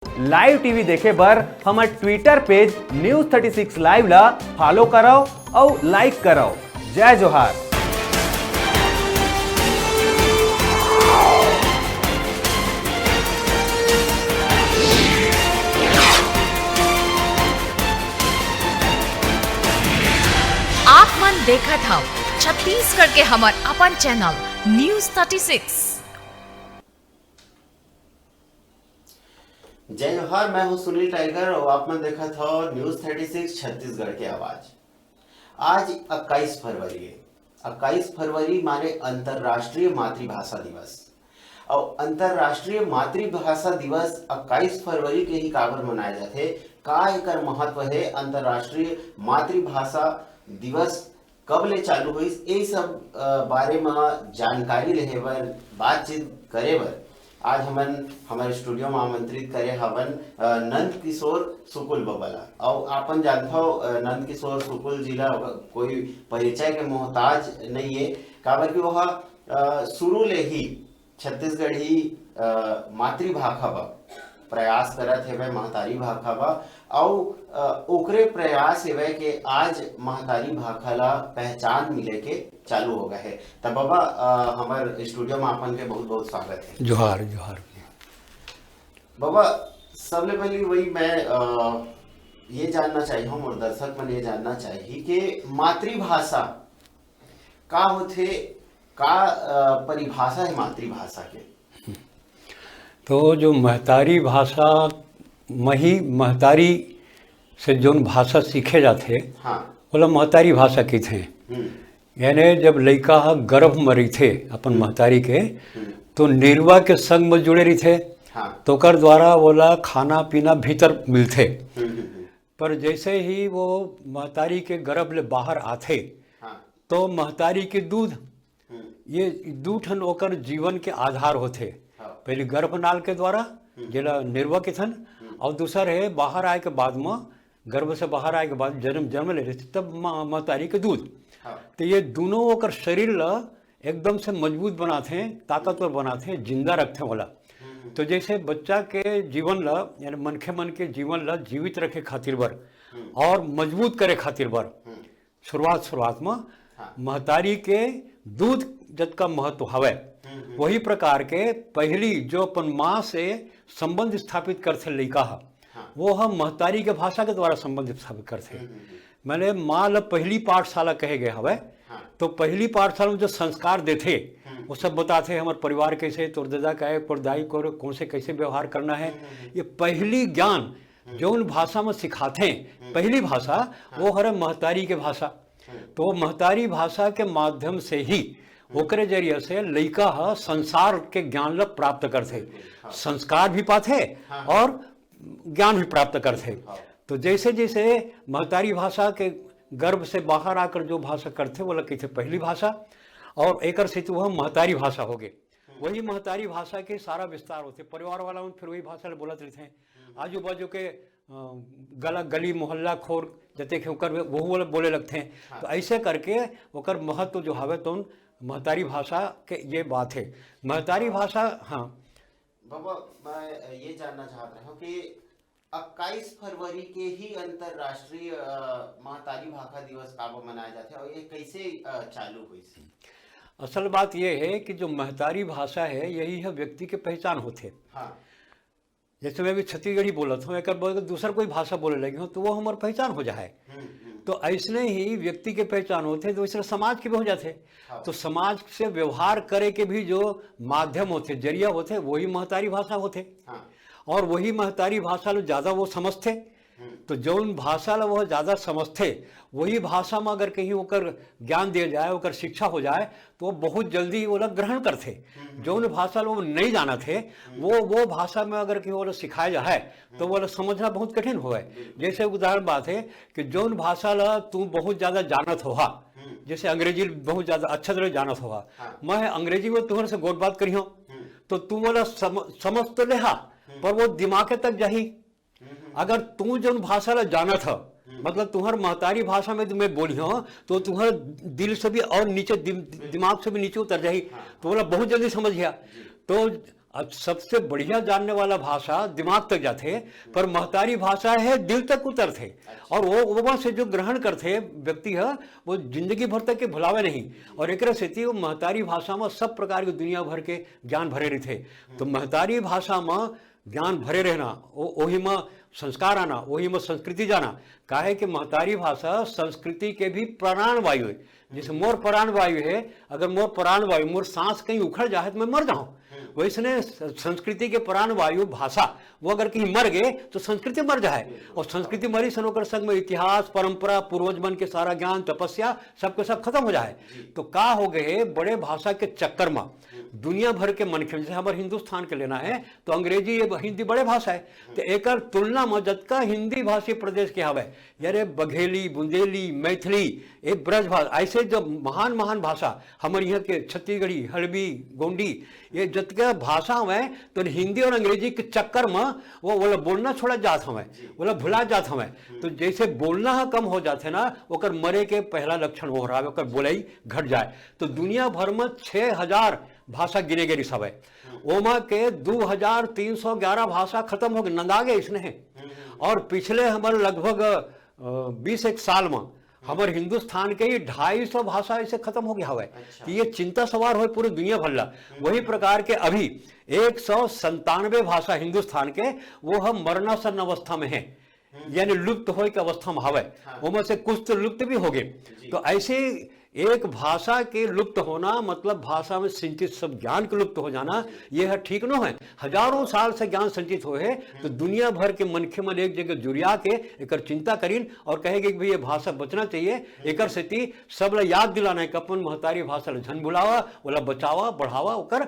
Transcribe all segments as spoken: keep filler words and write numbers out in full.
Live TV देखे बर हमर ट्विटर पेज न्यूज़ थर्टी सिक्स लाइव ला फॉलो करव अउ लाइक करव। जय जोहार। आप मन देखत हव छत्तीसगढ़ के हमर अपन चैनल न्यूज़ थर्टी सिक्स। जय जोहार, मैं हूं सुनील टाइगर और आप मन देखत हव न्यूज़ थर्टी सिक्स छत्तीसगढ़ के आवाज। आज इक्कीस फरवरी है। इक्कीस फरवरी माने अंतर्राष्ट्रीय मातृभाषा दिवस। और अंतर्राष्ट्रीय मातृभाषा दिवस इक्कीस फरवरी के ही काबर मनाया जाथे? का एकर महत्व है? अंतर्राष्ट्रीय मातृभाषा दिवस कब ले चालू होइस, ये सब, अ, बारे म जानकारी लेहे बर, बातचीत करे बर आज हमन हमर स्टूडियो म आमंत्रित करे हवन, अ, नंद किशोर सुकुल बबा ला। अउ आपन जानथव, अ, नंद किशोर सुकुल जी ला कोई परिचय के मोहताज नहीं है, काबर कि वह, अ, शुरू ले ही छत्तीसगढ़ी, अ, मातृभाखा बा प्रयास करत हेवय, महतारी भाखा बा, अउ, अ, ओकरे प्रयास हेवय के आज महतारी भाखा ला पहचान मिले के चालू हो गए हे। त बाबा, अ, हमर स्टूडियो में आपन के बहुत बहुत स्वागत है। जोहार, जोहार। बाबा, सबले पहले वही मैं, अ, ये जानना चाहिए हूँ और दर्शक मन ये जानना चाहिए कि मातृभाषा का होथे, का, अ, परिभाषा है मातृभाषा के? तो जो महतारी भाषा, मही महतारी से जोन भाषा सीखे जाथे, हाँ। ओला महतारी भाषा कहिथे। हम्म। यानी जब लइका ह गर्भ म रहिथे अपन हम्म। महतारी के, हम्म। तो निरवा के संग म जुड़े रहिथे, हाँ। तो ओकर द्वारा ओला खाना पीना भीतर मिलथे। हम्म, हम्म, हम्म। पर जैसे ही वो महतारी के गर्भ ले बाहर आथे, हाँ। तो महतारी के दूध, हम्म। ये दू ठन ओकर जीवन के आधार होथे। हाँ। पहली गर्भनाल के द्वारा, हम्म। जेला निरवा कथन, हम्म। और दूसर है बाहर आए के बाद म, गर्भ से बाहर आए के बाद जन्म, जन्म ले लेथे, तब म-, महतारी के दूध। हाँ। तो ये दोनों ओकर शरीर ला एकदम से मजबूत बनाथे, ताकतवर बनाथे, जिंदा रखथे ओला। हम्म। तो जैसे बच्चा के जीवन ला, यानी मनखे मन के जीवन ला जीवित रखे खातिर बर हम्म। और मजबूत करे खातिर बर हम्म। शुरुआत, शुरुआत म हाँ। महतारी के दूध जतका महत्व हवय, हम्म, हम्म। वही प्रकार के पहली जो अपन माँ से संबंध स्थापित करथे लइका ह, हाँ। वो ह महतारी के भाषा के द्वारा संबंध स्थापित करथे। हम्म, हम्म, हम्म। माने माँ ल पहली पाठशाला कहे गए हवय, हाँ। तो पहली पाठशाला में जो संस्कार देथे, हम्म। वो सब बताथे, हमर परिवार कैसे, तोर ददा का है, तोर दाई को, कौन से कैसे व्यवहार करना है। हम्म, हम्म, हम्म। ये पहली ज्ञान हम्म। जौन भाषा में सिखाथे, हम्म। पहली भाषा, हाँ। वो हरे महतारी के भाषा। हम्म। तो महतारी भाषा के माध्यम से ही हम्म। ओकरे जरिए से लइका ह संसार के ज्ञान ल प्राप्त करथे, बिल्कुल, हाँ। संस्कार भी पाथे हाँ। और ज्ञान भी प्राप्त करथे। हाँ। तो जैसे जैसे महतारी भाषा के गर्भ से बाहर आकर जो भाषा करथे, वो कहिथे पहली भाषा, और एकर से तो वह महतारी भाषा हो गए। हम्म। वही महतारी भाषा के सारा विस्तार होथे। परिवार वाला मन फिर वही भाषा ल बोलत रहिथे। हम्म। आजू बाजू के, अ, गला, गली मोहल्ला खोर जते के ओकर वहू वाला बोले लगथे। हाँ। तो ऐसे करके ओकर महत्व जो हवे तो महतारी भाषा के ये बात है। महतारी भाषा, हाँ। बाबा, मैं ये जानना चाहत रहा हूँ कि इक्कीस फरवरी के ही अंतर्राष्ट्रीय, अ, महतारी भाखा दिवस काबर मनाया जाथे और ये कैसे, अ, चालू हुई? असल बात ये है कि जो महतारी भाषा है, यही है व्यक्ति के पहचान होथे। हाँ। जैसे मैं भी छत्तीसगढ़ी बोलत हूँ, एक दूसर कोई भाषा बोले लगे हूँ, तो वो हमार पहचान हो जाए। हम्म, हम्म। तो ऐसने ही व्यक्ति के पहचान होथे, तो इसलिए समाज के भी हो जाथे। हाँ। तो समाज से व्यवहार करे के भी जो माध्यम होथे, जरिया होथे, वही महतारी भाषा होथे। हाँ। और वही महतारी भाषा ल ज्यादा वो समझथे। हम्म। तो जौन भाषा ला वो ज्यादा समझथे, वही भाषा में अगर कहीं ओकर ज्ञान दिया जाए, ओकर शिक्षा हो जाए, तो वो बहुत जल्दी ओला ग्रहण करथे। हम्म। जौन भाषा ला वो नहीं जानत हे, हम्म। वो, वो भाषा में अगर कहीं ओला सिखाया जाए, तो हम्म। ओला समझना बहुत कठिन होवे। बिल्कुल। जैसे उदाहरण बात है कि जौन भाषा ला तू बहुत ज्यादा जानत होहा, हम्म। जैसे अंग्रेजी बहुत ज्यादा अच्छा तरह जानत होहा, हाँ। मैं अंग्रेजी में तुम्हारे से गोठ बात करियो, हम्म। तो तू ओला सम-, समझ तो लेहा, हम्म। पर वो दिमाग तक जाही। हम्म, हम्म। अगर तू जौन भाषा ला जानत ह, हम्म। मतलब तुम्हार महतारी भाषा में मैं बोलियो, तो तुम्हार दिल से भी और नीचे दिम-, बिल्कुल। दिमाग से भी नीचे उतर जाही, हाँ। तो ओला बहुत जल्दी समझ गया। जी। तो अब सबसे बढ़िया जानने वाला भाषा दिमाग तक जाथे, पर महतारी भाषा हे दिल तक उतरथे। और वो, ओमा से जो ग्रहण करथे व्यक्ति ह, वो जिंदगी भर तक के भुलावे नहीं। और एकरे सेती वो महतारी भाषा म सब प्रकार के दुनिया भर के ज्ञान भरे रहिथे। तो महतारी भाषा म ज्ञान भरे रहना, ओ-, ओही म संस्कार आना, ओही म संस्कृति जाना। काहे कि महतारी भाषा संस्कृति के भी प्राण वायु हे। जैसे मोर प्राण वायु हे, अगर मोर प्राण वायु, मोर सांस कहीं उखड़ जाए तो मैं मर जाऊं। वैसने स-, संस्कृति के प्राण वायु भाषा, वो अगर कहीं मर गए तो संस्कृति मर जाए। और संस्कृति मरी सन ओकर संग में इतिहास, परंपरा, पूर्वज मन के सारा ज्ञान, तपस्या, सबके सब खत्म हो जाए। तो का हो गए हे, बड़े भाषा के चक्कर में दुनिया भर के मनखे, जैसे हमारे हिंदुस्तान के लेना है तो अंग्रेजी, ये हिंदी बड़े भाषा है। तो एकर तुलना में जतका हिंदी भाषी प्रदेश के हवे, यारे बघेली, बुंदेली, मैथिली, ये ब्रज भाषा, ऐसे जब महान महान भाषा हमारे यहाँ के छत्तीसगढ़ी, हड़बी, गोंडी, ये जतका भाषा हवे, तो हिंदी और अंग्रेजी के चक्कर में वो, वो लोग बोलना छोड़ा जात हवे, वो लोग भुला जात हवे। तो जैसे बोलना ह कम हो जाथे ना, ओकर मरे के पहला लक्षण वो रहा, ओकर बोलई घट जाए। तो दुनिया भर में छह हजार भाषा गिने गए रिस हवे, ओमा के दू हजार तीन सौ ग्यारह भाषा खत्म हो गए, नंदा गए इसने। और पिछले हमारे लगभग, अ, बीस एक साल में हमर हिंदुस्तान के ही ढाई सौ भाषा ऐसे खत्म हो गया हवे। अच्छा। तो ये चिंता सवार होए पूरी दुनिया भर ला। वही प्रकार के अभी एक सौ संतानवे भाषा हिंदुस्तान के, वो हम मरणासन्न अवस्था में है, यानी लुप्त होए के अवस्था में हवे। हाँ। ओमा से कुछ तो लुप्त भी हो गए। तो ऐसे एक भाषा के लुप्त होना, मतलब भाषा में संचित सब ज्ञान के लुप्त हो जाना, ये ह ठीक न है। हजारों साल से ज्ञान संचित होए हे, तो दुनिया भर के मनखे मन एक जगह जुरिया के एकर चिंता करिन और कहे कि भाई, ये भाषा बचना चाहिए। एकर सेती सब ला याद दिलाना है कि अपन महतारी भाषा ला झन भुलावा, ओला बचावा, बढ़ावा, ओकर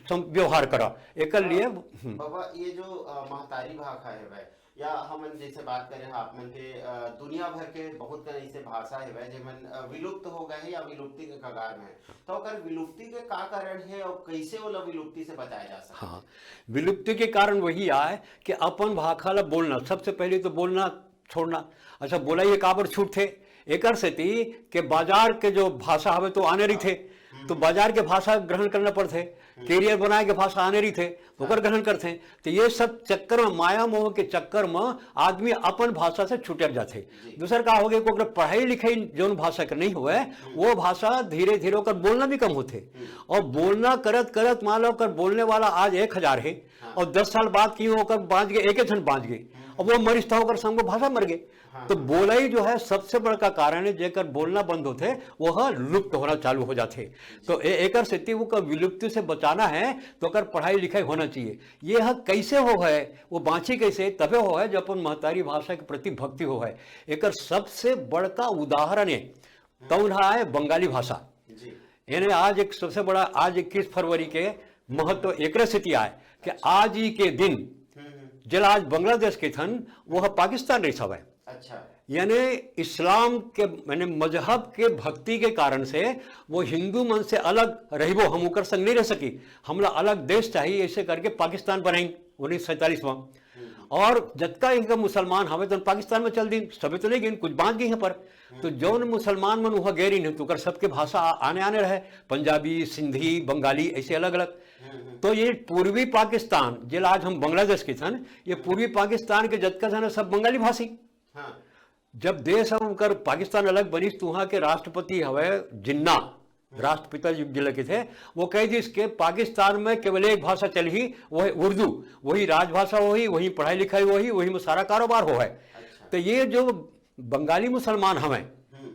सम-, व्यवहार करा। एकर लिए, हम्म। बाबा, ये जो, अ, महतारी भाखा है भाई, या हमन जैसे बात करें, आप मन के, अ, दुनिया भर के बहुत कन ऐसे भाषा हेवय, जेमन, अ, विलुप्त हो गए हैं या विलुप्ति के कगार में हैं। तो ओकर विलुप्ति के का कारण है और कैसे ओला विलुप्ति से बचाया जा सकता है? हाँ, विलुप्ति के कारण वही आय कि अपन भाखा ला बोलना, सबसे पहले तो बोलना छोड़ना। अच्छा, बोला ये काबर छूटथे? एकर सेती के बाजार के जो भाषा हवे तो आने रहिथे, तो बाजार के भाषा ग्रहण करना पड़थे। कैरियर बनाए के भाषा आने रहिथे, ओकर ग्रहण करथे। तो ये सब चक्कर में, माया मोह के चक्कर में आदमी अपन भाषा से छुटक जाथे। दूसर का हो गया, ओकर पढ़ाई लिखाई जौन भाषा के नहीं होवे, वो भाषा धीरे धीरे ओकर बोलना भी कम होथे। और बोलना करत करत मान लो ओकर बोलने वाला आज एक हजार है, और दस साल बाद की ओकर बाँच गए, एक झन बाँच गए, अब वो मरिस त ओकर संग भाषा मर गए। तो बोलई जो है सबसे बड़का कारण है, जेकर बोलना बंद होथे, वो ह लुप्त होना चालू हो जाथे। तो ए-, एकर सेती ओकर विलुप्ति से बचाना है, तो ओकर पढ़ाई लिखाई होना चाहिए। ये ह कैसे हो है, वो बाँची कैसे? तबे हो है, जब अपन महतारी भाषा के प्रति भक्ति हो है। एकर सबसे बड़का उदाहरण है, तौन ह आय बंगाली भाषा। जी। यानी आज एक सबसे बड़ा, आज इक्कीस फरवरी के महत्व एकरे सेती आय कि आज ही के दिन, जेला आज बांग्लादेश के थन, वो ह पाकिस्तान रहिस हवय। अच्छा। यानी इस्लाम के, माने मजहब के भक्ति के कारण से वो हिंदू मन से अलग रहिबो, हम ओकर संग नहीं रह सकी, हमला अलग देश चाहिए, ऐसे करके पाकिस्तान बनाइन उन्नीस सौ सैंतालीस में। और जतका इनका मुसलमान हवे, तो पाकिस्तान में चल दिन, सभी तो नहीं गिन, कुछ बाँच गई हैं पर। तो जौन मुसलमान मन वहाँ गए रही, तो ओकर सबके भाषा आ-, आने आने रहे, पंजाबी, सिंधी, बंगाली, ऐसे अलग अलग। तो ये पूर्वी पाकिस्तान, जेला आज हम बांग्लादेश के थन, ये पूर्वी पाकिस्तान के जतका थन, सब बंगाली भाषी। हाँ। जब देश हम उनकर पाकिस्तान अलग बनिस, तो वहाँ के राष्ट्रपति हवे जिन्ना, राष्ट्रपिता जी जिला के थे, वो कह दिस के पाकिस्तान में केवल एक भाषा चलही, वो है उर्दू। वही राजभाषा होही, वही पढ़ाई लिखाई होही, वही में सारा कारोबार हो है। अच्छा। तो ये जो बंगाली मुसलमान हवे, हम्म।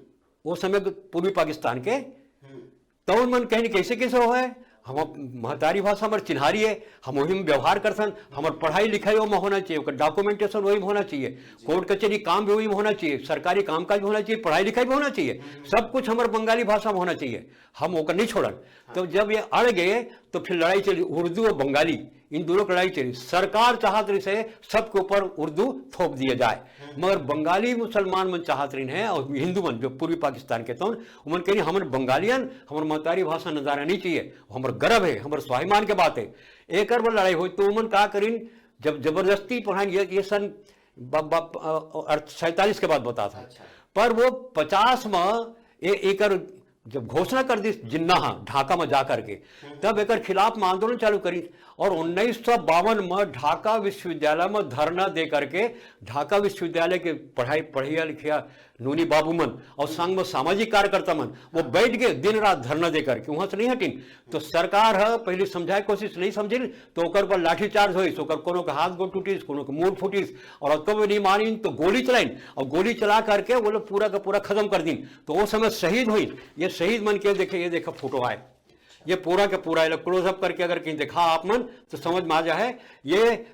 वो समय पूर्वी पाकिस्तान के, हम्म। तो उन मन कहनी कैसे कैसे हो है, हम महतारी भाषा हमारे चिन्हारी है, हम वही में व्यवहार करथन, हमारे पढ़ाई लिखाई वो में होना चाहिए, ओकर डॉक्यूमेंटेशन वही में होना चाहिए, कोर्ट कचहरी काम भी वही में होना चाहिए, सरकारी कामकाज भी होना चाहिए, पढ़ाई लिखाई भी होना चाहिए, हम्म। सब कुछ हमारे बंगाली भाषा में होना चाहिए, हम ओकर नहीं छोड़न। हाँ। तो जब ये अड़ गए तो फिर लड़ाई चली, उर्दू और बंगाली, इन दोनों की लड़ाई चली। सरकार चाहत रही से सबके ऊपर उर्दू थोप दिया जाए, हम्म। मगर बंगाली मुसलमान मन चाहत रही हैं और हिंदू मन जो पूर्वी पाकिस्तान के, तो उमन कही, हमन बंगालियन, हमर महतारी भाषा नजारा नहीं चाहिए, हमर गर्व है, हमर स्वाभिमान के बात है। एकर बर लड़ाई होई तो उमन का करिन, जब जबरदस्ती पढ़ाइन, ये, ये सन ब-, ब-, अ, अ, सैंतालीस के बाद बता था। अच्छा। पर वो पचास में ए-, एकर जब घोषणा कर दी जिन्ना, हाँ, ढाका में जा करके, हम्म। तब एकर खिलाफ में आंदोलन चालू करी। और उन्नीस सौ बावन में ढाका विश्वविद्यालय में धरना दे करके, ढाका विश्वविद्यालय के पढ़ाई, पढ़िया लिखिया नूनी बाबू मन और संग में सामाजिक कार्यकर्ता मन, वो बैठ के दिन रात धरना दे करके वहां से नहीं हटिन। तो सरकार ह पहले समझाए कोशिश नहीं समझिन, तो ओकर पर लाठी चार्ज होइस, ओकर कोनो के हाथ गोड़ टूटिस, कोनो के मुंह फूटिस, और तब नहीं मानिन तो गोली चलाइन, और गोली चला करके वो लोग पूरा का पूरा खत्म कर दीन। तो वो समय शहीद हुई। ये शहीद मन के देखे, ये देखा फोटो आए, ये पूरा के पूरा क्लोजअप करके अगर कहीं देखा आप मन, तो समझ में आ जाए। ये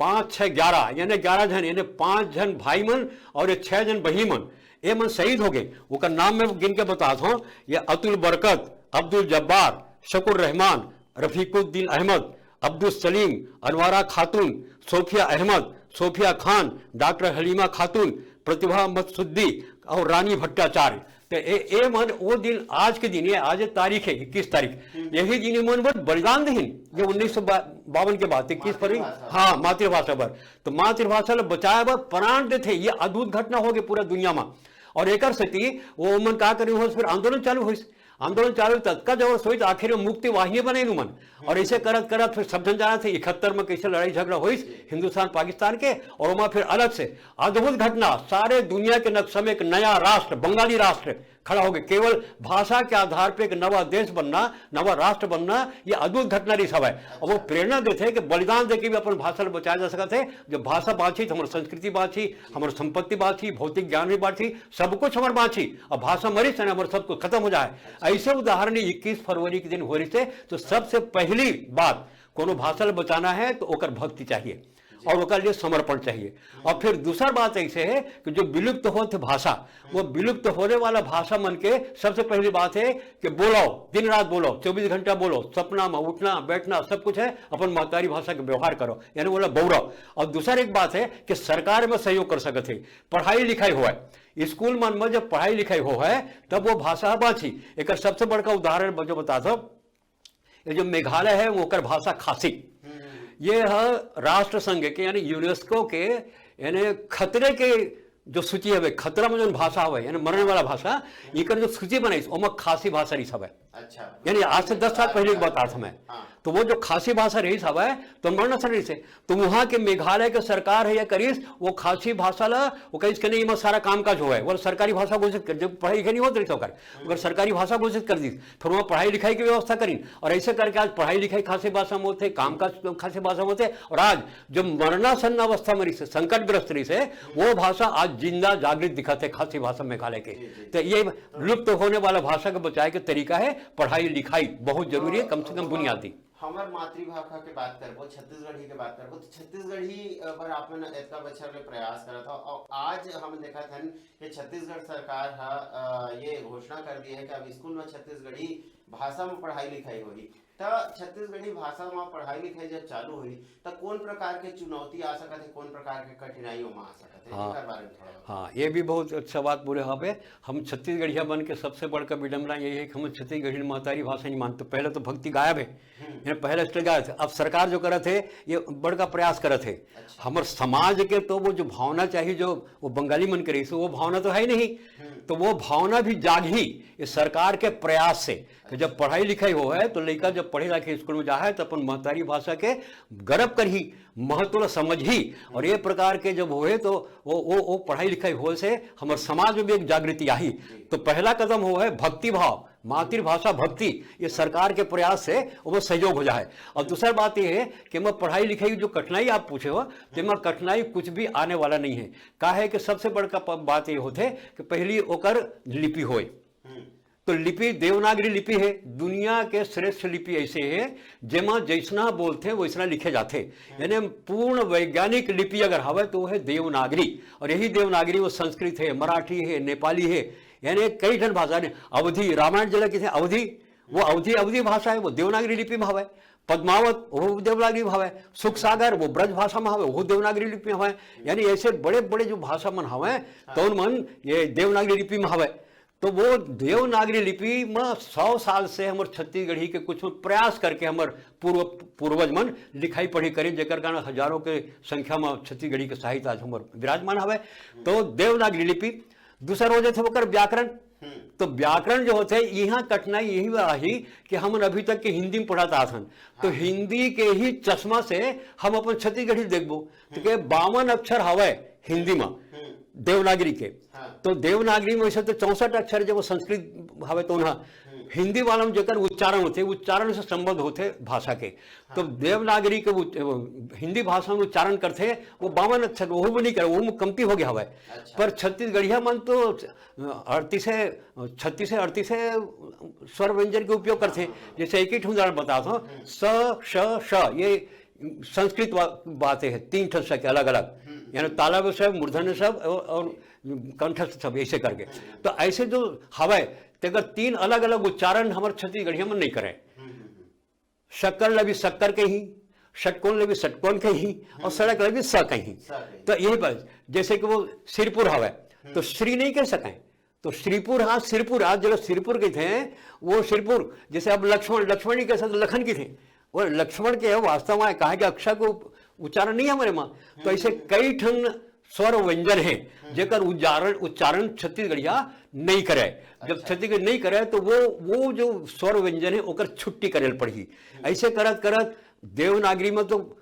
पाँच छः ग्यारह, यानी ग्यारह जन, यानी पाँच जन भाई मन और ये छः जन बहिनी मन, ये मन शहीद हो गए। ओकर नाम मैं गिन के बतात हूँ। ये अतुल बरकत, अब्दुल जब्बार, शकुर रहमान, रफीकुद्दीन अहमद, अब्दुल सलीम, अनवारा खातून, सोफिया अहमद, सोफिया खान, डॉक्टर हलीमा खातून, प्रतिभा मकसुद्दी और रानी भट्टाचार्य। तो ए, ए मन वो दिन, आज के दिन, ये आज तारीख है इक्कीस तारीख, यही दिन ये मन वो बलिदान दीन, ये उन्नीस सौ बावन के बाद, इक्कीस फरवरी। मातृभाषा। हाँ, मातृभाषा पर। तो मातृभाषा ला बचाए बर प्राण देथे, ये अद्भुत घटना हो गई पूरा दुनिया में। और एकर सेती वो मन का करे हो, फिर आंदोलन चालू होइस। आंदोलन चालू तक का जरूरत होइस, आखिर में मुक्ति वाहिनी बने मन। और ऐसे करत करत फिर सब जन जाना थे इकहत्तर में कैसे लड़ाई झगड़ा होइस हिंदुस्तान पाकिस्तान के, और वहाँ फिर अलग से अद्भुत घटना, सारे दुनिया के नक्शा में एक नया राष्ट्र, बंगाली राष्ट्र खड़ा हो गया। केवल भाषा के आधार पे एक नवा देश बनना, नवा राष्ट्र बनना, ये अद्भुत घटना रही सब है। और वो प्रेरणा देते हैं कि बलिदान देके भी अपन भाषा ला बचाया जा सकता है। जब भाषा बाँची तो हमारी संस्कृति बाँची, हमारी संपत्ति बाँची, भौतिक ज्ञान भी बाँची, सब कुछ हमारे बाँची। अब भाषा मरी से हमारे सब कुछ खत्म हो जाए। ऐसे उदाहरण इक्कीस फरवरी के दिन हो रही थे। तो सबसे पहली बात, कोनो भाषा ला बचाना है तो ओकर भक्ति चाहिए और ओकर लिए समर्पण चाहिए। और फिर दूसर बात ऐसे है कि जो विलुप्त होत भाषा, वो विलुप्त होने वाला भाषा मन के सबसे पहली बात है कि बोलो, दिन रात बोलो, चौबीस घंटा बोलो, सपना में उठना बैठना सब कुछ है, अपन महतारी भाषा के व्यवहार करो, यानी बोला गौरव। और दूसर एक बात है कि सरकार में सहयोग कर सकत है, पढ़ाई लिखाई हो है, स्कूल मन में जब पढ़ाई लिखाई हो है तब वो भाषा बाँची। एक सबसे बड़का उदाहरण जो बता दो, ये जो मेघालय है वो ओकर भाषा खासी, ये ह राष्ट्र संघ के यानी यूनेस्को के यानी खतरे के जो सूची हवे, खतरा में जो भाषा हवे यानी मरने वाला भाषा, इकर जो सूची बनाई ओमा खासी भाषा नहीं हवे। अच्छा। यानी आज से दस साल पहले की बात आज हमें। हाँ। तो वो जो खासी भाषा रही हवे तो मरना सर रही से, तो वहाँ के मेघालय के सरकार है या करीस वो खासी भाषा ला वो करीस के नहीं, मैं सारा काम काज हुआ है वो सरकारी भाषा घोषित कर, जब पढ़ाई लिखाई नहीं होत रही तो कर अगर सरकारी भाषा घोषित कर दी, फिर वहाँ पढ़ाई लिखाई की व्यवस्था करी। और ऐसे करके आज पढ़ाई लिखाई खासी भाषा में होते, काम काज खासी भाषा में होते। और आज जो मरणासन्न अवस्था में रही से, संकटग्रस्त रही से, वो भाषा आज जिंदा जागृत दिखत है खासी भाषा मेघालय के। तो ये लुप्त होने वाला भाषा के बचाए के तरीका है पढ़ाई लिखाई, बहुत जरूरी है, कम से कम बुनियादी। हमर मातृभाषा के बात करबो, छत्तीसगढ़ी के बात करबो, तो छत्तीसगढ़ी, अ, बर आप मन इतना बछर ले प्रयास करत हो। और आज हम देखत हन कि छत्तीसगढ़ सरकार ह, अ, ये घोषणा कर दिए है कि अब स्कूल में छत्तीसगढ़ी भाषा में पढ़ाई लिखाई होही। त छत्तीसगढ़ी भाषा में पढ़ाई लिखाई जब चालू होही, त कौन प्रकार के चुनौती आ सकत है, कौन प्रकार के कठिनाई ओमा आ सकत है, हाँ। एकर बारे में थोड़ा बताओ। हाँ, ये भी बहुत अच्छा बात बोले हो आप। हम छत्तीसगढ़िया मन के सबसे बड़का विडम्बना यही है कि हम छत्तीसगढ़ी महतारी भाषा नहीं मानते। पहले तो भक्ति गायब है, हम्म। यानी पहले स्टेज गायब थे। अब सरकार जो करत है, ये बड़का प्रयास करत है। अच्छा। हमर समाज के तो वो जो भावना चाहिए, जो वो बंगाली मन के रही, वो भावना तो है ही नहीं। हम्म। तो वो भावना भी जागही, ये सरकार के प्रयास से। कि जब पढ़ाई लिखाई हो है, तो लइका जब पढ़े लिखे स्कूल में जा है, तो अपन महतारी भाषा के गर्व करही, महत्व ला समझही। और ये प्रकार के जब होए, तो वो, वो, वो पढ़ाई लिखाई होए से हमर समाज में भी एक जागृति आही। जी। तो पहला कदम हो है भक्ति भाव, मातृभाषा भक्ति, ये सरकार के प्रयास से ओमे सहयोग हो जाए। और दूसर बात ये है कि मैं पढ़ाई लिखाई जो कठिनाई आप पूछे हो, तो मैं कठिनाई कुछ भी आने वाला नहीं है। का है कि सबसे बड़का प-, बात ये होते कि पहली ओकर लिपि होए। हम्म। तो लिपि देवनागरी लिपि है, दुनिया के श्रेष्ठ लिपि ऐसे है, जेमा जैसना बोलते वैसना लिखे जाते। यानी पूर्ण वैज्ञानिक लिपि अगर हवे तो वो है देवनागरी। और यही देवनागरी वो संस्कृत है, मराठी है, नेपाली है, यानी कई ठन भाषा ने, अवधी, रामायण जिला किसे अवधी, वो अवधी, अवधी भाषा है, वो देवनागरी लिपि में हवे। पद्मावत, वो देवनागरी में हवे। सुख सागर, वो ब्रज भाषा में हवे, वो देवनागरी लिपि में हवे। यानी ऐसे बड़े बड़े जो भाषा मन हवे, तो उन मन ये देवनागरी लिपि में हवे। तो वो देवनागरी लिपि में सौ साल से हमर छत्तीसगढ़ी के कुछ प्रयास करके हमर पूर्व, पूर्वज मन लिखाई पढ़ी करे, जेकर कारण हजारों के संख्या में छत्तीसगढ़ी के साहित्य आज हमर विराजमान हवे। तो देवनागरी लिपि, दूसर हो जाथे ओकर व्याकरण। हम्म। तो व्याकरण जो होथे, इहाँ कठिनाई यही बा आही कि हमन अभी तक के हिंदी में पढ़त आत हन, तो हाँ। हिंदी के ही चश्मा से हम अपन छत्तीसगढ़ी देखबो। तो हम्म। के बावन अक्षर हवय हिंदी में, हम्म। देवनागरी के। हाँ। तो देवनागरी में वैसे तो चौसठ अक्षर, जब वो संस्कृत हवय तो उन्हा हम्म। हिंदी वाला में जेकर उच्चारण होथे, उच्चारण से संबंध होथे भाषा के। तो हाँ। देवनागरी के उच-, हिंदी भाषा में उच्चारण करथे, वो बावन अक्षर, वो भी नहीं करे, वो में कमती हो गया हवय। अच्छा। पर छत्तीसगढ़िया मन तो अड़तीस है, छत्तीस है, अड़तीस है स्वर व्यंजन के उपयोग करथे। हाँ, हाँ, हाँ। जैसे एक ही ठे उदाहरण बताथंव, हम्म। स, श, श, ये संस्कृत वा-, बातें हैं, तीन ठन स के अलग-अलग, हम्म। यानी तालव्य स, मूर्धन्य स और, और कंठस्थ स, ऐसे करके। हम्म। तो ऐसे जो हवय, तेकर तीन अलग-अलग उच्चारण हमर छत्तीसगढ़िया में नहीं करे। हम्म, हम्म, हम्म। शक्कर ल भी शक्कर कही, षटकोण ल भी षटकोण कही, और हम्म। सड़क ल भी स कही। स कही। तो यही बात, जैसे कि वो सिरपुर हवय, हम्म। तो श्री नहीं कह सकें, तो श्रीपुर, हाँ, सिरपुर, आज जो सिरपुर कहिथे, वो सिरपुर, जैसे अब लक्ष्मण, लक्ष्मण नहीं कह सकते, लखन कहिथे। वो लक्ष्मण के वास्तव में कहा कि अक्षर को उच्चारण नहीं है हमारे माँ। तो ऐसे हम्म। कई ठन स्वर व्यंजन है, हम्म। जेकर उच्चारण, उच्चारण छत्तीसगढ़िया नहीं करे। जब अच्छा। छत्तीसगढ़ नहीं करे, तो वो, वो जो स्वर व्यंजन है, ओकर छुट्टी करे ल पड़ही। हम्म। ऐसे करत करत देवनागरी में तो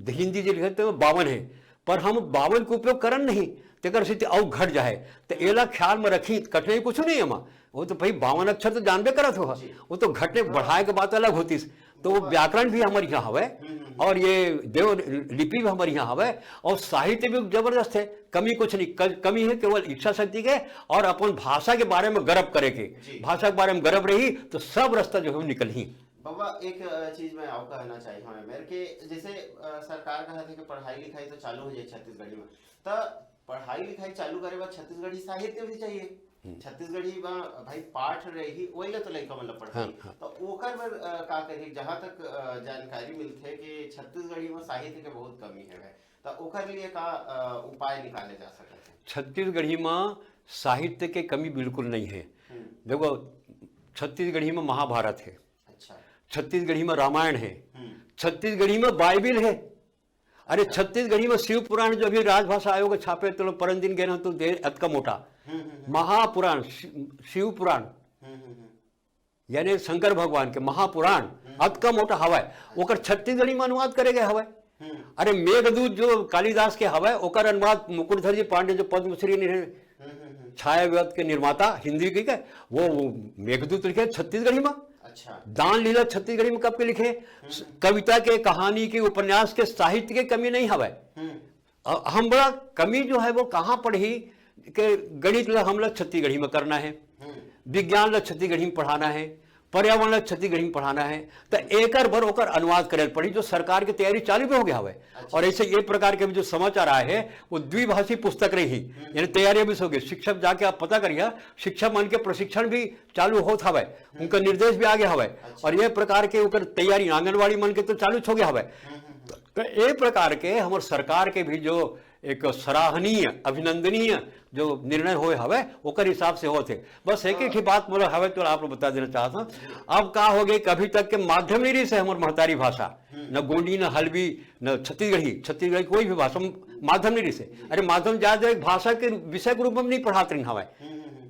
हिंदी जी लिखत तो बावन है, पर हम बावन के उपयोग करन नहीं, तेकर सेती अउ घट जाए। तो एला ख्याल में रखी, कठिनाई कुछ नहीं है माँ। वो तो भाई बावन अक्षर तो जानबे करत हो, जी। वो तो घटने हाँ। बढ़ाए के बात अलग होतीस। तो वो व्याकरण भी हमर यहाँ हवय, हम्म, हम्म, हम्म। और ये देव लिपि भी हमर यहाँ हवय, और साहित्य भी जबरदस्त है। कमी कुछ नहीं, क-, कमी है केवल इच्छा शक्ति के और अपन भाषा के बारे में गर्व करे के। जी। भाषा के बारे में गर्व रही तो सब रास्ता जो है वो निकलही। बाबा, एक, अ, चीज मैं अउ कहना चाहिए हूँ, मेरे के जैसे, अ, सरकार कहत है कि पढ़ाई लिखाई तो चालू हो जाए छत्तीसगढ़ी में, त पढ़ाई लिखाई चालू करे बर छत्तीसगढ़ी साहित्य भी चाहिए। हम्म। छत्तीसगढ़ी में भाई पाठ रही, वही ला तो लइका मन ला पढ़ाई। हाँ, हाँ। तो ओकर बर, अ, का करी? जहाँ तक, अ, जानकारी मिलथे कि छत्तीसगढ़ी में साहित्य के बहुत कमी है, तो ओकर लिए का, अ, उपाय निकाले जा सकत है? छत्तीसगढ़ी में साहित्य के कमी बिल्कुल नहीं है। हम्म। देखो, छत्तीसगढ़ी में महाभारत है, अच्छा। छत्तीसगढ़ी में रामायण है, हम्म। छत्तीसगढ़ी में बाइबिल है। अरे, अच्छा। छत्तीसगढ़ी में शिव पुराण जो अभी राजभाषा आयोग छापे, तो परन दिन गए ना, तो दे अतका मोटा हम्म, हम्म, हम्म। महापुराण, शि-, शिव पुराण, हम्म, हम्म, हम्म। यानी शंकर भगवान के महापुराण हम्म। अतका मोटा हवय, अच्छा। ओकर छत्तीसगढ़ी में अनुवाद करे गए हवय। हम्म। अरे, मेघदूत जो कालिदास के हवय, ओकर अनुवाद मुकुटधर जी पांडे जो पद्मश्री ने हम्म, हम्म, हम्म। छायाव्रत के निर्माता हिंदी के, वो, वो मेघदूत लिखे छत्तीसगढ़ी में। अच्छा। दान लीला छत्तीसगढ़ी में कब के लिखे? हम्म। कविता के, कहानी के, उपन्यास के, साहित्य के कमी नहीं हवय। हम्म। अ, हम बड़ा कमी जो है वो कहाँ पड़ही के गणित ला हमला छत्तीसगढ़ी में करना है, हम्म। विज्ञान ला छत्तीसगढ़ी में पढ़ाना है, पर्यावरण ला छत्तीसगढ़ी में पढ़ाना है, तो एकर बर ओकर अनुवाद करे पड़ी, जो सरकार के तैयारी चालू भी हो गया हवे। अच्छा। और ऐसे ये प्रकार के भी जो समाचार आए हैं, वो द्विभाषी पुस्तक रही, हम्म। यानी तैयारी भी हो गई। शिक्षक जाके आप पता करिए, शिक्षक मन के प्रशिक्षण भी चालू होत हवे, हम्म। उनका निर्देश भी आ गया हवे। अच्छा। और ये प्रकार के ओकर तैयारी आंगनबाड़ी मन के तो चालू हो गया हवे। हम्म, हम्म, हम्म। तो ए प्रकार के हमर सरकार के भी जो एक सराहनीय, अभिनंदनीय जो निर्णय होए हवे, ओकर हिसाब से होत हे। बस एक ही ठे बात मोला हवे, तो आप लोग बता देना चाहत हूँ। अब का हो गए, कभी तक के माध्यम नहीं रही से हमर महतारी भाषा, हम्म। न गोंडी, न हलबी, न छत्तीसगढ़ी, छत्तीसगढ़ी कोई भी भाषा माध्यम नहीं रही से। अरे, माध्यम जाए, जाए भाषा के विषय के रूप में नहीं पढ़ात रही हवे। हम्म, हम्म, हम्म।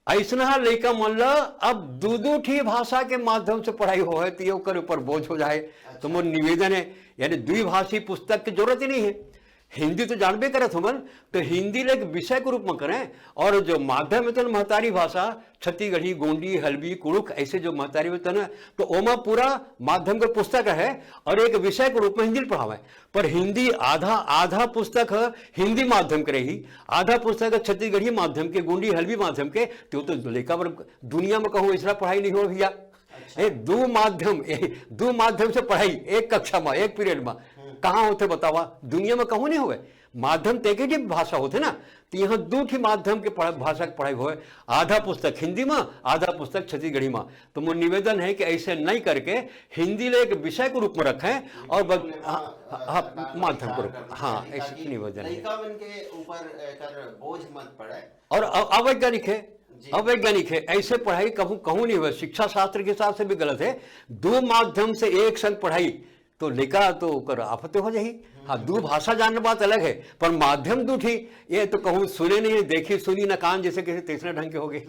अइसनहा लइका मन ल अब दू दू ठी भाषा के माध्यम से पढ़ाई होहे, त ये ओकर ऊपर बोझ हो जाए। अच्छा। तो मोर निवेदन है, यानी द्विभाषी पुस्तक की जरूरत ही नहीं है। हिंदी तो जानबे करत हमन, तो हिंदी ल एक विषय के रूप में करें, और जो माध्यम है, तो महतारी भाषा, छत्तीसगढ़ी, गोंडी, हलबी, कुड़ुख, ऐसे जो महतारी में तन, तो ओमा पूरा माध्यम के पुस्तक है, और एक विषय के रूप में हिंदी ल पढ़ावे। पर हिंदी आधा, आधा पुस्तक ह हिंदी माध्यम के रही, आधा पुस्तक ह छत्तीसगढ़ी माध्यम के, गोंडी हलबी माध्यम के, तो, तो लइका बर दुनिया में कहूँ ऐसा पढ़ाई नहीं हो भैया। अच्छा। ए, दू माध्यम, ए, दू माध्यम से पढ़ाई एक कक्षा में, एक पीरियड में, हम्म। कहाँ होथे बतावा? दुनिया में कहूँ नहीं होवे। माध्यम तो एक ही भाषा होथे ना, तो यहाँ दू ठी माध्यम के पढ़ा-, भाषा के पढ़ाई होवे, आधा पुस्तक हिंदी में, आधा पुस्तक छत्तीसगढ़ी में। तो मोर निवेदन है कि ऐसे नहीं करके हिंदी ले एक विषय के रूप में रखें और बस, बिल्कुल, हाँ, हाँ, हाँ, सरकार को माध्यम के विचार रूप में, करना हाँ, चाहिए, ऐसे ताकि निवेदन है। लइका मन के ऊपर एकर बोझ मत पड़े। और अ-, अवैज्ञानिक है, जी। अवैज्ञानिक है, ऐसे पढ़ाई कहूँ, कहूँ नहीं हुआ, शिक्षा शास्त्र के हिसाब से भी गलत है। दो माध्यम से एक संग पढ़ाई, तो लइका तो ओकर आफत हो जाही। हाँ, दू भाषा जानना बात अलग है, पर माध्यम दू ठी, ये तो कहूँ सुने नहीं, देखी सुनी ना कान, जैसे किसी तीसरे ढंग के हो गए।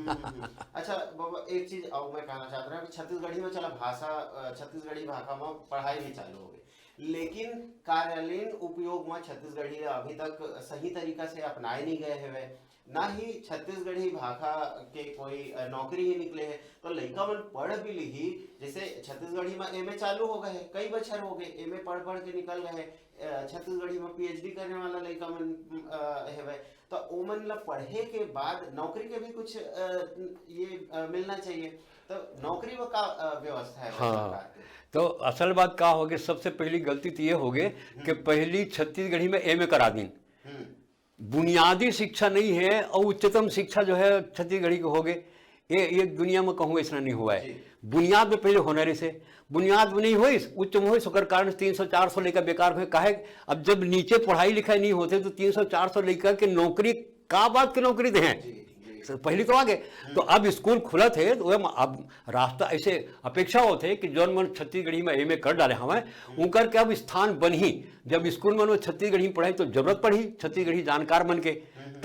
अच्छा बाबा, एक चीज और मैं कहना चाहता हूँ कि छत्तीसगढ़ी में चला भाषा, अ, छत्तीसगढ़ी भाखा में पढ़ाई भी चालू हो गई, लेकिन कार्यालयीन उपयोग में छत्तीसगढ़ी ला अभी तक सही तरीका से अपनाए नहीं गए हवे, ना ही छत्तीसगढ़ी भाखा के कोई, अ, नौकरी ही निकले है। तो लइका मन पढ़ भी लिही, जैसे छत्तीसगढ़ी में एमए चालू हो गए है, कई बछर हो गए एमए पढ़ पढ़ के निकल गए है, अ, छत्तीसगढ़ी में पीएचडी करने वाला लइका मन, अ, हेवय, तो ओमन ला पढ़े के बाद नौकरी के भी कुछ, अ, ये, अ, मिलना चाहिए। तो नौकरी वो का, अ, व्यवस्था है हाँ। सरकार के? तो असल बात का होगे, सबसे पहली गलती तो ये होगे कि पहली छत्तीसगढ़ी में एमए करा दिन। हम्म, बुनियादी शिक्षा नहीं है और उच्चतम शिक्षा जो है छत्तीसगढ़ी के होगे। ये, ये दुनिया में कहूँ ऐसा नहीं हुआ है। जी। बुनियाद में पहले होना रहिसे, बुनियाद में नहीं होइस, उच्च में होइस, ओकर कारण तीन सौ चार सौ लइका बेकार हुए। काहे? अब जब नीचे पढ़ाई लिखाई नहीं होते तो तीन सौ चार सौ लइका के नौकरी, का बात की नौकरी दे हैं? जी, जी। पहली तो आगे। तो अब स्कूल खुलत है तो ओमा अब रास्ता ऐसे अपेक्षा होते कि जौन मन छत्तीसगढ़ी में एमए कर डाले हवय, उनकर के अब स्थान बनही। जब स्कूल में वो छत्तीसगढ़ी में पढ़ाई तो जरूरत पड़ही छत्तीसगढ़ी जानकार मन के,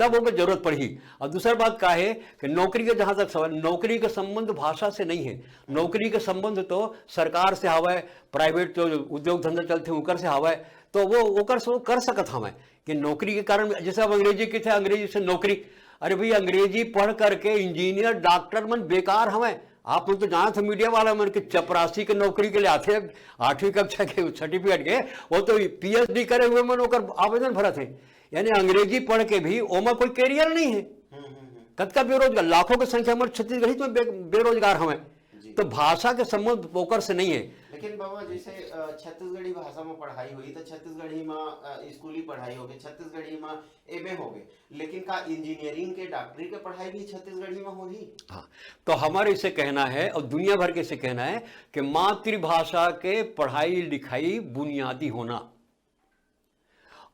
तब ओकर जरूरत पड़ही। और दूसर बात का है कि नौकरी के जहाँ तक सवाल, नौकरी के संबंध भाषा से नहीं है। नौकरी के संबंध तो सरकार से हवय, प्राइवेट जो उद्योग धंधा चलते हैं ओकर से हवय, तो वो ओकर से वो कर सकत हवय कि नौकरी के कारण, जैसे अब अंग्रेजी के थे, अंग्रेजी से नौकरी। अरे भाई, अंग्रेजी पढ़ करके इंजीनियर, डॉक्टर मन बेकार हवय। आप मन तो जानत हो, मीडिया वाला मन के चपरासी के नौकरी के लिए आथे, आठवीं कक्षा के सर्टिफिकेट के, वो तो पीएचडी करे हुए मन ओकर आवेदन भरत है। यानी अंग्रेजी पढ़ के भी ओमा कोई कैरियर नहीं है। हम्म, हम्म, हम्म। कतका बेरोजगार, लाखों की संख्या में छत्तीसगढ़ी में बे-, बेरोजगार हवय। जी। तो भाषा के संबंध ओकर से नहीं है। लेकिन बाबा, जैसे, अ, छत्तीसगढ़ी भाषा में पढ़ाई हुई तो छत्तीसगढ़ी में, अ, स्कूली पढ़ाई हो गई, छत्तीसगढ़ी में एमए हो गए, लेकिन का इंजीनियरिंग के, डॉक्टरी के पढ़ाई भी छत्तीसगढ़ी में होही? हाँ, तो हमारे इसे कहना है और दुनिया भर के इसे कहना है कि मातृभाषा के पढ़ाई लिखाई बुनियादी होना,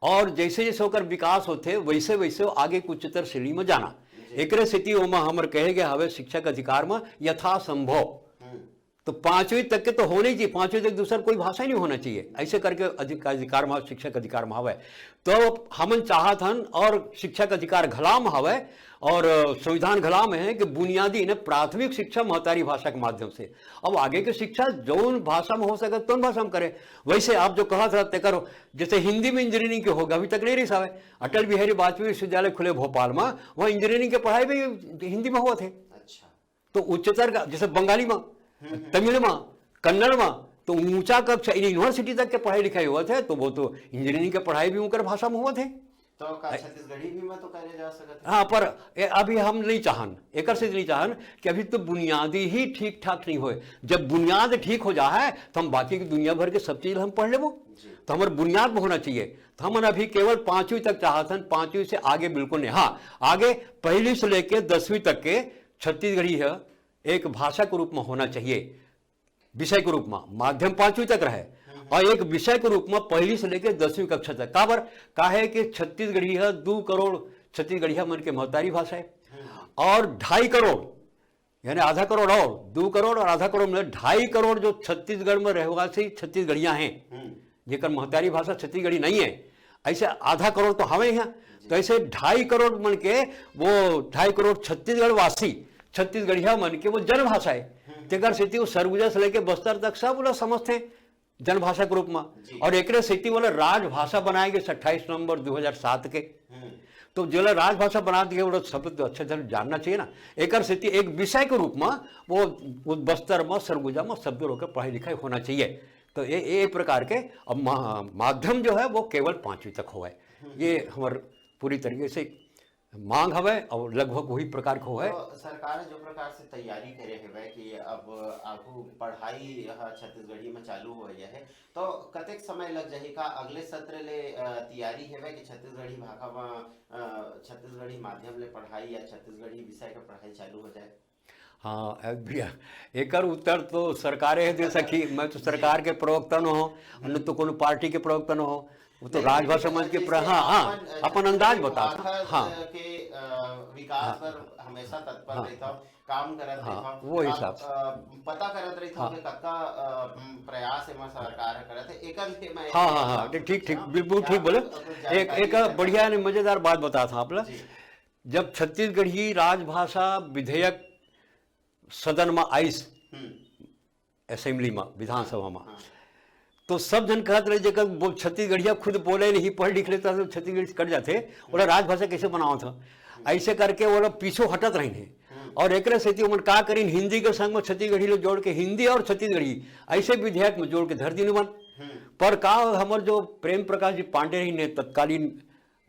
और जैसे जैसे ओकर विकास होथे वैसे वैसे वो आगे के उच्चतर श्रेणी में जाना। एकरे सेती ओमा हमर कहे गए हवे शिक्षक अधिकार में यथासंभव। हम्म, तो पांचवी तक के तो होने ही चाहिए, पांचवी तक दूसर कोई भाषा ही नहीं होना चाहिए, ऐसे करके अधिक-, अधिकार में, शिक्षक अधिकार में हवे। तो हमन चाहत हन और शिक्षक अधिकार घला में हवे और, अ, संविधान घला में है कि बुनियादी ने प्राथमिक शिक्षा महतारी भाषा के माध्यम से, अब आगे के शिक्षा जौन भाषा में हो सके तौन भाषा में करे। वैसे आप जो कहा था तेकर, जैसे हिंदी में इंजीनियरिंग के होगा, अभी तक नहीं रही सावे। अटल बिहारी वाजपेयी विश्वविद्यालय खुले भोपाल में, वहाँ इंजीनियरिंग के पढ़ाई भी हिंदी में हुआ थे। अच्छा। तो उच्चतर का, जैसे बंगाली में, तमिल में, कन्नड़ में, तो ऊंचा कक्षा यूनिवर्सिटी तक के पढ़ाई लिखाई हुआ थे, तो वो तो इंजीनियरिंग के पढ़ाई भी उनकर भाषा में हुआ थे। तो का छत्तीसगढ़ी भी में तो करे जा सकत है? हाँ, पर ए, अभी हम नहीं चाहन, एकर से नहीं चाहन कि अभी तो बुनियादी ही ठीक ठाक नहीं होए। जब बुनियाद ठीक हो जा है, तो हम बाकी की दुनिया भर के सब चीज हम पढ़ लेबो। जी। तो हमारे बुनियाद में होना चाहिए। तो हमन अभी केवल पांचवी तक चाहत हन, पांचवी से आगे बिल्कुल नहीं। हाँ, आगे पहली से लेके दसवीं तक के छत्तीसगढ़ी है एक भाषा के रूप में होना चाहिए, विषय के रूप में माध्यम पांचवी तक रहे, और एक विषय के रूप में पहली से लेके दसवीं कक्षा तक। काबर? काहे कि छत्तीसगढ़ी है, दू करोड़ छत्तीसगढ़िया मन के महतारी भाषा है, और ढाई करोड़, यानी आधा करोड़ और दू करोड़ और आधा करोड़ में ढाई करोड़ जो छत्तीसगढ़ में रहवासी छत्तीसगढ़िया हैं, हम्म, जेकर महतारी भाषा छत्तीसगढ़ी नहीं है, ऐसे आधा करोड़ तो हवे हैं। तो ऐसे ढाई करोड़ मन के, वो ढाई करोड़ छत्तीसगढ़ वासी, छत्तीसगढ़िया मन के वो जनभाषा है। तेकर सेती वो सरगुजा से लेके बस्तर तक सब लोग समझते हैं जनभाषा के रूप में। जी। और एकरे सेती वाला राजभाषा बनाए गए अट्ठाईस नवंबर दो हज़ार सात के। हम्म, तो जेला राजभाषा बना दिए, वो शब्द तो अच्छे से जानना चाहिए ना। एकर सेती एक विषय के रूप में वो, वो बस्तर में, सरगुजा में सब लोग के पढ़ाई लिखाई होना चाहिए। तो ये, ये प्रकार के अब मा-, माध्यम जो है वो केवल पांचवी तक हुआ है। ये हमार पूरी तरीके से मांग हवे और लगभग वही प्रकार के हुआ है। तो सरकार जो प्रकार से तैयारी करे हवे कि अब आगू पढ़ाई ह छत्तीसगढ़ी में चालू हो गया है, तो कतेक समय लग जाही? का अगले सत्र ले, अ, तैयारी हवे कि छत्तीसगढ़ी भाखा में, अ, छत्तीसगढ़ी माध्यम ले पढ़ाई या छत्तीसगढ़ी विषय के पढ़ाई चालू हो जाए? हाँ, अब भैया, एकर उत्तर तो सरकारे दे सकी। मैं तो सरकार के प्रवक्ता न हो, न तो कोनो पार्टी के प्रवक्ता न हो। वो तो राजभाषा मंच के प्र-, हाँ, हाँ, अपन अंदाज बता। हाँ, के विकास पर हमेशा तत्पर रहता हूँ, काम करत रहता हूँ, वो हिसाब से। पता करत रहता हूँ कि कतका प्रयास एमा सरकार करत है, एकर से मैं हाँ, हाँ, हाँ, ठीक, ठीक, बिल्कुल ठीक बोले। एक, एक बढ़िया ने मजेदार बात बता था आप ला। जब छत्तीसगढ़ी राजभाषा विधेयक सदन में आइस, असेंबली में, विधानसभा में, तो सब जन कहत रहे, जेकर वो छत्तीसगढ़िया खुद बोले नहीं, पढ़ लिख लेता तो छत्तीसगढ़ी से कट जाते, ओला राजभाषा कैसे बनावत ह? ऐसे करके वो लोग पीछे हटत रहिन है। और एकरे सेती ओमन का करिन, हिंदी के संग में छत्तीसगढ़ी लो जोड़ के हिंदी और छत्तीसगढ़ी ऐसे विधेयक में जोड़ के धर दिन मन। पर का हमर जो प्रेम प्रकाश जी पांडे रहिन है तत्कालीन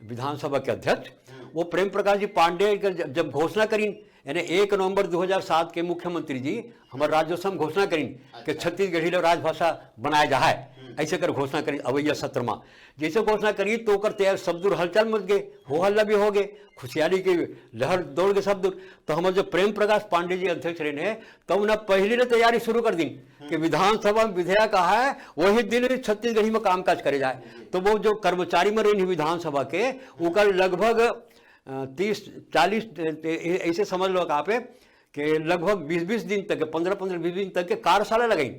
विधानसभा के अध्यक्ष, वो प्रेम प्रकाश जी पांडे के जब, जब घोषणा करिन, यानी एक नवंबर दो हज़ार सात के मुख्यमंत्री जी हमर राज्योत्सव में घोषणा करिन कि छत्तीसगढ़ी लो राजभाषा बनाया जाए, ऐसे कर घोषणा करिन अवैया सत्र में। जैसे घोषणा करिन तो ओकर तैयार सब दूर हलचल मच गए, हो हल्ला भी हो गए, खुशियाली के लहर दौड़ गए सब दूर। तो हमर जो प्रेम प्रकाश पांडे जी अध्यक्ष रहे हैं, तो उन्हें पहले ने तैयारी शुरू कर दी कि विधानसभा में विधेयक आए, वही दिन ही छत्तीसगढ़ी में कामकाज करे जाए। तो वो जो कर्मचारी मन रहिन विधानसभा के, ओकर लगभग, अ, तीस, चालीस, ए-, ए-, ऐसे समझ लो आप कि लगभग बीस बीस दिन तक, पन्द्रह पन्द्रह, बीस दिन तक के कार्यशाला लगाइन।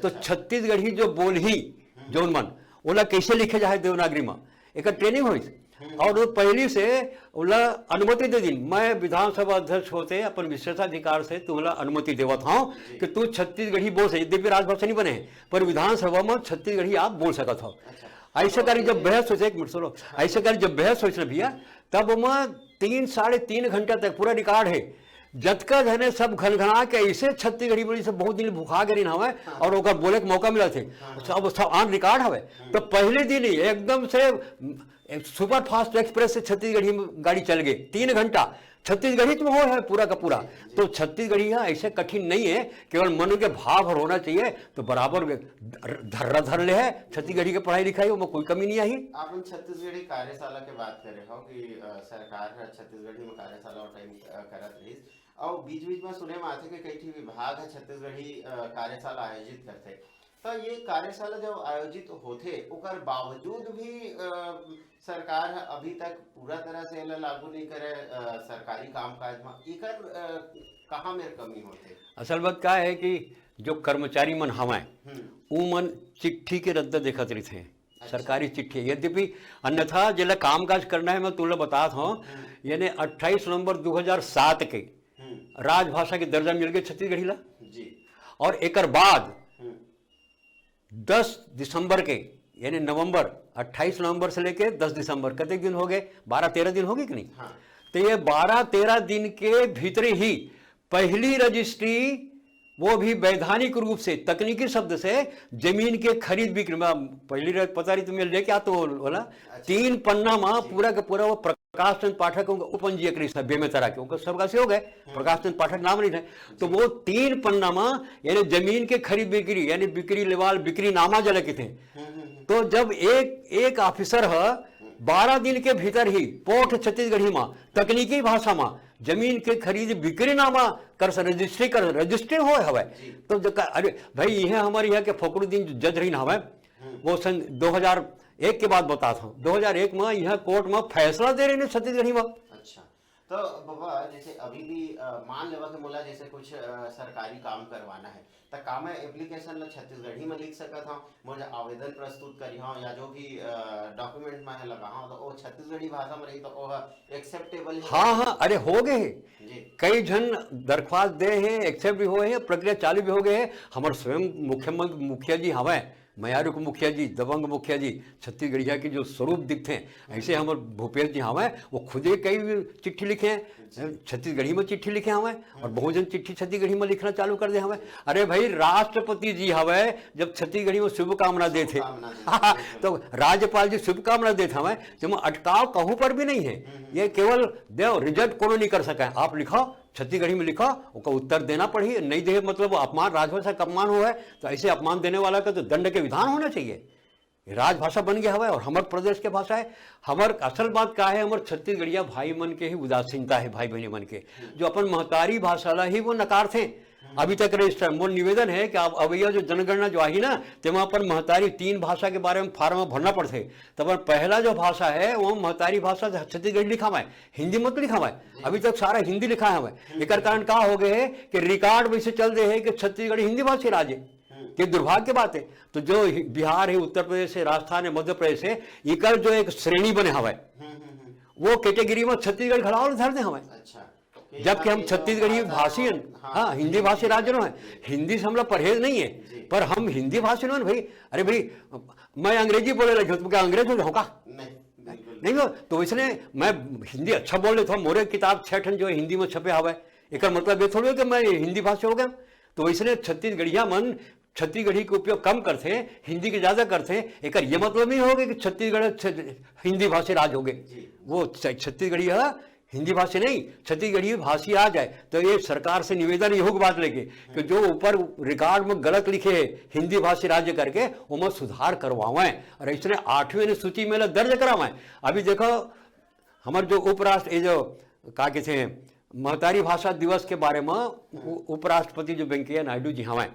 तो छत्तीसगढ़ी जो बोलही, जौन मन, ओला कैसे लिखे जाए देवनागरी में, एकर ट्रेनिंग होइस। और वो पहली से ओला अनुमति दे दिन, मैं विधानसभा अध्यक्ष होते अपन विशेषाधिकार से तुमला अनुमति देवत हूँ कि तू छत्तीसगढ़ी बोल सके, यद्यपि राजभाषा नहीं बने हैं, पर विधानसभा में छत्तीसगढ़ी आप बोल सकत हो। ऐसे करी जब बहस होइस, एक मिनट सुनो, ऐसे करी जब बहस होइस ना भैया, तब ओमा तीन, साढ़े तीन घंटा तक पूरा रिकॉर्ड है। जतका झने सब घनघना के ऐसे छत्तीसगढ़ी बोली, सब बहुत दिन भुखा गे रहिन हवय और ओकर बोले के मौका मिला थे। सब, सब ऑन रिकॉर्ड हवय। तो पहले दिन ही एकदम से सुपर फास्ट एक्सप्रेस से छत्तीसगढ़ी में गाड़ी चल गई, तीन घंटा छत्तीसगढ़ी में हो है पूरा का पूरा। तो छत्तीसगढ़ी है ऐसे कठिन नहीं है, केवल मन के भाव हर होना चाहिए। तो बराबर धर्रा धर ले है छत्तीसगढ़ी के पढ़ाई लिखाई, ओमा कोई कमी नहीं आई। आप छत्तीसगढ़ी कार्यशाला के बात करे हो कि, अ, सरकार ह छत्तीसगढ़ी में कार्यशाला और टाइम, अ, करत रहिस। और बीच-बीच में सुने में आथे कि कई ठी विभाग ह छत्तीसगढ़ी, अ, कार्यशाला आयोजित करथे। तो ये कार्यशाला जब आयोजित होथे, ओकर बावजूद भी, अ, सरकार ह अभी तक पूरा तरह से एला लागू नहीं करे, अ, सरकारी कामकाज में। एकर, अ, कहाँ मेर कमी होथे? असल बात का है कि जो कर्मचारी मन हवय, हम्म। उमन चिट्ठी के रद्दा देखत रहिथे। अच्छा। सरकारी चिट्ठी, यद्यपि अन्यथा जेला कामकाज करना है, मैं तुमला बतात हूँ, हम्म। यानी अट्ठाईस नवंबर दो हज़ार सात के हम्म। राजभाषा के दर्जा मिल गए छत्तीसगढ़ी ला। जी। और एकर बाद हम्म। दस दिसंबर के, यानी नवंबर, अट्ठाईस नवंबर से लेके दस दिसंबर, कतेक दिन हो गए? बारह तेरह दिन हो गए कि नहीं? हाँ। तो ये बारह तेरह दिन के भीतर ही पहली रजिस्ट्री, वो भी वैधानिक रूप से, तकनीकी शब्द से, जमीन के खरीद बिक्री में, पहली रज-, पता नहीं तुम्हें लेके आ तो बोला, अच्छा। तीन पन्ना में जी। पूरा का पूरा वो प्रकाश चंद पाठक के उपंजीयक रहिस हे बेमेतरा के, ओकर स्वर्गवासी हो गए, हम्म। प्रकाश चंद पाठक नाम रहिस हे। तो जी। वो तीन पन्ना में, यानी जमीन के खरीद बिक्री, यानी बिक्री लेवाल, बिक्री नामा जला के थे। हम्म, हम्म, हम्म। तो जब एक, एक ऑफिसर ह हम्म। बारह दिन के भीतर ही पोठ छत्तीसगढ़ी में, तकनीकी भाषा में, जमीन के खरीद बिक्री नामा कर स-, रजिस्ट्री कर, रजिस्ट्री होए हवय। जी। तो जो का, अरे भाई, ये हमारे यहाँ के फखरुद्दीन जो जज रहिन हवय, हम्म। वो सन दो हज़ार एक के बात बतात हूँ, दो हज़ार एक में यहाँ कोर्ट में फैसला दे रहे हैं छत्तीसगढ़ी में। अच्छा, तो बाबा, जैसे अभी भी, अ, मान लेवा कि मोला जैसे कुछ, अ, सरकारी काम करवाना है, त का मैं एप्लीकेशन ला छत्तीसगढ़ी में लिख सकत हूँ? मोर आवेदन प्रस्तुत करी हूँ या जो भी, अ, डॉक्यूमेंट मैं लगा हूँ, तो वो छत्तीसगढ़ी भाषा में रही, तो वो एक्सेप्टेबल है? हाँ, हाँ, अरे, हो गए हैं। जी। कई झन दरख्वास्त दे हैं, एक्सेप्ट भी हुए हैं, प्रक्रिया चालू भी हो गए हैं। हमारे स्वयं मुख्यमंत्री, मुखिया जी हवै, मयारू के मुखिया जी, दबंग मुखिया जी, छत्तीसगढ़िया के जो स्वरूप दिखते हैं, ऐसे हमारे भूपेश जी हवै, वो खुदे कई चिट्ठी लिखे हैं, छत्तीसगढ़ी में चिट्ठी लिखे हवै, और बहुत जन चिट्ठी छत्तीसगढ़ी में लिखना चालू कर दे हवै। अरे भाई, राष्ट्रपति जी हवै, जब छत्तीसगढ़ी में शुभकामना देथे, शुभकामना देथे। तो राज्यपाल जी शुभकामना देथे हवै, जेमा अटकाव कहूँ पर भी नहीं है। हम्म, हम्म। ये केवल देव रिजेक्ट कोनो नहीं कर सके। आप लिखो, छत्तीसगढ़ी में लिखो, ओकर उत्तर देना पड़ही, नहीं दे मतलब अपमान, राजभाषा का अपमान हो है, तो ऐसे अपमान देने वाला का तो दंड के विधान होना चाहिए। ये राजभाषा बन गया हवै और हमर प्रदेश के भाषा है। हमर असल बात का है, हमर छत्तीसगढ़िया भाई मन के ही उदासीनता है, भाई बहनी मन के, जो अपन महतारी भाषा ला ही वो नकारथे। अभी तक रजिस्टर। मोर निवेदन है कि आप अवैया जो जनगणना जो आही ना, तेमा अपन महतारी तीन भाषा के बारे में फार्म भरना पड़थे। तब पहला जो भाषा है वो महतारी भाषा छत्तीसगढ़ी लिखा हुआ है, हिंदी मत लिखा हुआ है। अभी तक सारा हिंदी लिखा हुआ है। एकर कारण का हो गए है कि रिकॉर्ड वैसे चल दे है कि छत्तीसगढ़ हिंदी भाषी राज्य है। ये दुर्भाग्य बात है। तो जो हि- बिहार है, उत्तर प्रदेश है, राजस्थान है, मध्य प्रदेश है, इकर जो एक श्रेणी बने हवा है, वो कैटेगरी में छत्तीसगढ़ खड़ा और धर दे हवा है। अच्छा। जबकि हम छत्तीसगढ़ी भाषी हैं, हाँ, हिंदी भाषी राज्य नो है। हिंदी से हमला परहेज नहीं है, पर हम हिंदी भाषी नो है भाई। अरे भाई, मैं अंग्रेजी बोले लगे तो क्या अंग्रेज हो जाऊँ का? नहीं, बिल्कुल। नहीं हो तो इसलिए मैं हिंदी अच्छा बोल लेता हूँ। मोरे किताब छह ठन जो है हिंदी में छपे हवा है, एकर मतलब ये थोड़ी हो कि मैं हिंदी भाषी हो गया। तो इसलिए छत्तीसगढ़िया मन छत्तीसगढ़ी के उपयोग कम करथे, हिंदी के ज्यादा करथे। एकर ये मतलब नहीं होगे कि छत्तीसगढ़ छ- हिंदी भाषी राज होगे। वो छ- छत्तीसगढ़ी है, हिंदी भाषी नहीं, छत्तीसगढ़ी भाषी आ जाए। तो ये सरकार से निवेदन ये होगी बात लेके कि जो ऊपर रिकॉर्ड में गलत लिखे है हिंदी भाषी राज्य करके, ओमा सुधार करवावें और इसने आठवीं अनुसूची में ला दर्ज करावें। अभी देखो, हमारे जो उपराष्ट्र ये जो का कहते हैं महतारी भाषा दिवस के बारे में उ- उपराष्ट्रपति जो वेंकैया नायडू जी हवाए,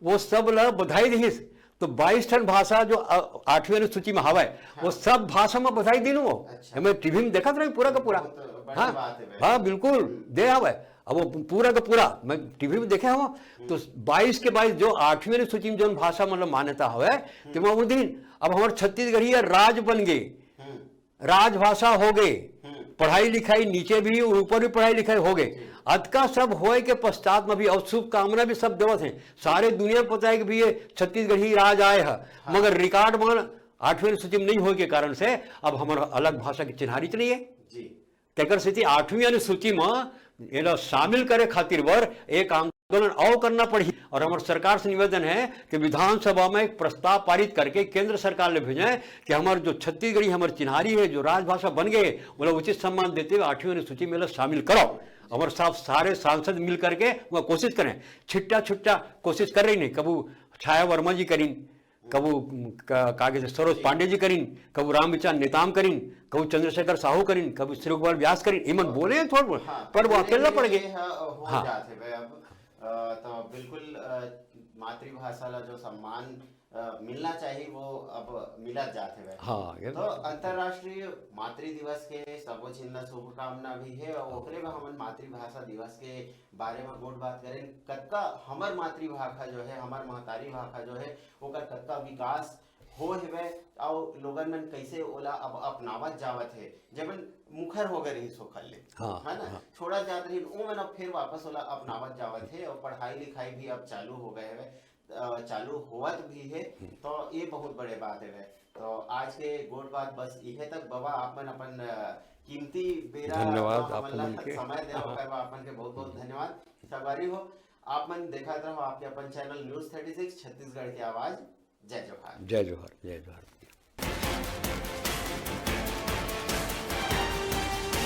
वो सब ला बधाई दिहिस। तो बाईस ठन भाषा जो अ, आठवीं अनुसूची में हवाए, वो सब भाषा में बधाई दिन वो। अच्छा। मैं टीवी में देखत रही पूरा का पूरा। बहुत बड़ी हाँ, बात है भाई। हाँ, बिल्कुल। दे हवाए। अब वो पूरा का पूरा मैं टीवी में देखे हूँ। तो बाईस के बाईस जो आठवीं अनुसूची में जो भाषा मतलब मान्यता हवाए, तो मैं वो दिन अब हमारे छत्तीसगढ़ी या राज बन गए, हम्म, राजभाषा हो गए, हम्म। पढ़ाई लिखाई नीचे भी ऊपर भी पढ़ाई लिखाई हो गए। अतका सब होए के पश्चात में भी और शुभकामना भी सब देवत हैं। सारे दुनिया में पता है कि भी ये छत्तीसगढ़ी राज आए है, मगर रिकॉर्ड में आठवीं अनुसूची में नहीं होए के कारण से अब हमारा अलग भाषा की चिन्हारी तो नहीं है। जी। तेकर सेती आठवीं अनुसूची में एला शामिल करे खातिर बर एक आंदोलन और करना पड़ही। और हमारे सरकार से निवेदन है कि विधानसभा में एक प्रस्ताव पारित करके केंद्र सरकार ले भेजें कि हमारे जो छत्तीसगढ़ी हमारी चिन्हारी है, जो राजभाषा बन गए, ओला उचित सम्मान देते हुए आठवीं अनुसूची में एला शामिल करो। हमारे साथ सारे सांसद मिल करके वह कोशिश करें, छिट्टा छुट्टा कोशिश कर रही नहीं। कबू छाया वर्मा जी करीन, कबू का, का कहते सरोज पांडे जी करीन, कबू रामविचार नेताम करीन, कबू चंद्रशेखर साहू करीन, कबू श्री गोपाल व्यास करीन, इमन बोले हैं थोड़ा बहुत, हाँ, पर वो धीरे अकेला धीरे पड़ गए। ये, हाँ, हो हाँ। जाते भाई। अब अ, तो बिल्कुल अ, मातृभाषा ला जो सम्मान अ, मिलना चाहिए वो अब मिला जाते भाई। हाँ, ये तो अंतर्राष्ट्रीय मातृ दिवस के सबो झिन ला शुभकामना भी है और ओकरे में हमन मातृभाषा दिवस के बारे में गोठ बात करें। कतका हमर मातृभाषा जो है, हमर महतारी भाषा जो है, ओकर कतका विकास हो हेवे, अउ लोगन मन कैसे ओला अब अपनावत जावत है। जब मुखर हो गए रही सोखल ले, हाँ, है ना, हाँ। छोड़ा जात रही, ओ मन अब फिर वापस ओला अपनावत जावत है और पढ़ाई लिखाई भी अब चालू हो गए हवे, अ, चालू होवत भी है। तो ये बहुत बड़े बात है। तो आज के गोठ बात बस इहे तक। बाबा, आप मन अपन अ, कीमती बेरा धन्यवाद हमन आप ला मन के। समय दे, ओकर बर आप मन के बहुत बहुत धन्यवाद। संगवारी हो, आप मन देखत रहो आपके अपन channel news thirty six Chhattisgarh की आवाज। जय जोहार। जय जोहार, जय जोहार।